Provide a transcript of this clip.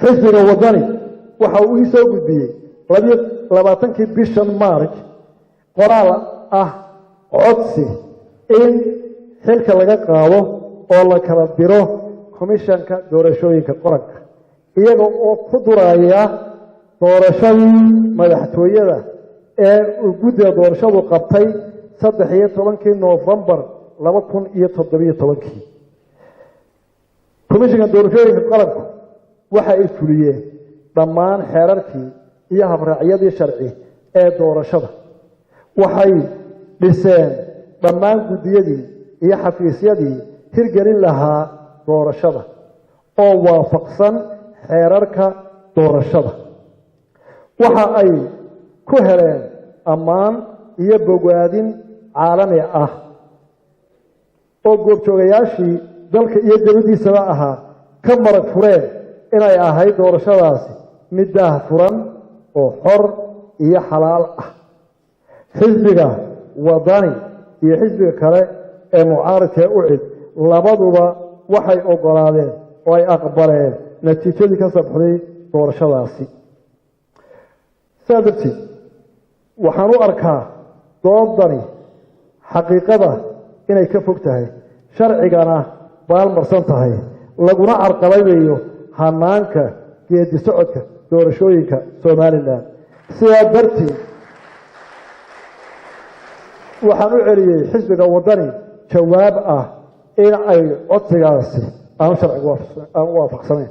Xisbiga Waddani waxa uu ii soo gudbiyey 22-kii bishan March qoraal ah codsi in xilka laga qaado oo la kala diro Komishanka Doorashooyinka Qaranka, iyaga oo ku duraya doorashadii madaxtooyada ee uu guddiga doorashadu qabtay 13-kii Noofembar 2017-kii. Komishanka Doorashooyinka Qaranku waxa ay fuliyeen dhammaan xeerarkii iyo habraacyadii sharci ee doorashada. Waxay dhiseen dhammaan guddiyadii iyo xafiisyadii hirgelin lahaa doorashada oo waafaqsan xeerarka doorashada. Waxa ay ku heleen ammaan iyo bogaadin caalami ah oo goobjoogayaashii dalka iyo dibaddiisaba ahaa ka marag fureen inay ahayd doorashadaasi mid daah furan oo xor iyo xalaal ah. Xisbiga Wadani iyo xisbiga kale ee mucaaridka ee UCID labaduba waxay ogolaadeen oo ay aqbaleen natiijadii ka soo baxday doorashadaasi. Sidaa darteed, waxaan u arkaa doodani xaqiiqada inay ka fog tahay, sharcigana baalmarsan tahay, laguna carqalaynayo hanaanka geedi socodka doorashooyinka Somalilan. Sidaa darteed, waxaan u celiyey xisbiga Waddani jawaab ah in ay codsigaasi aanu sharciga aan u waafaqsanayn.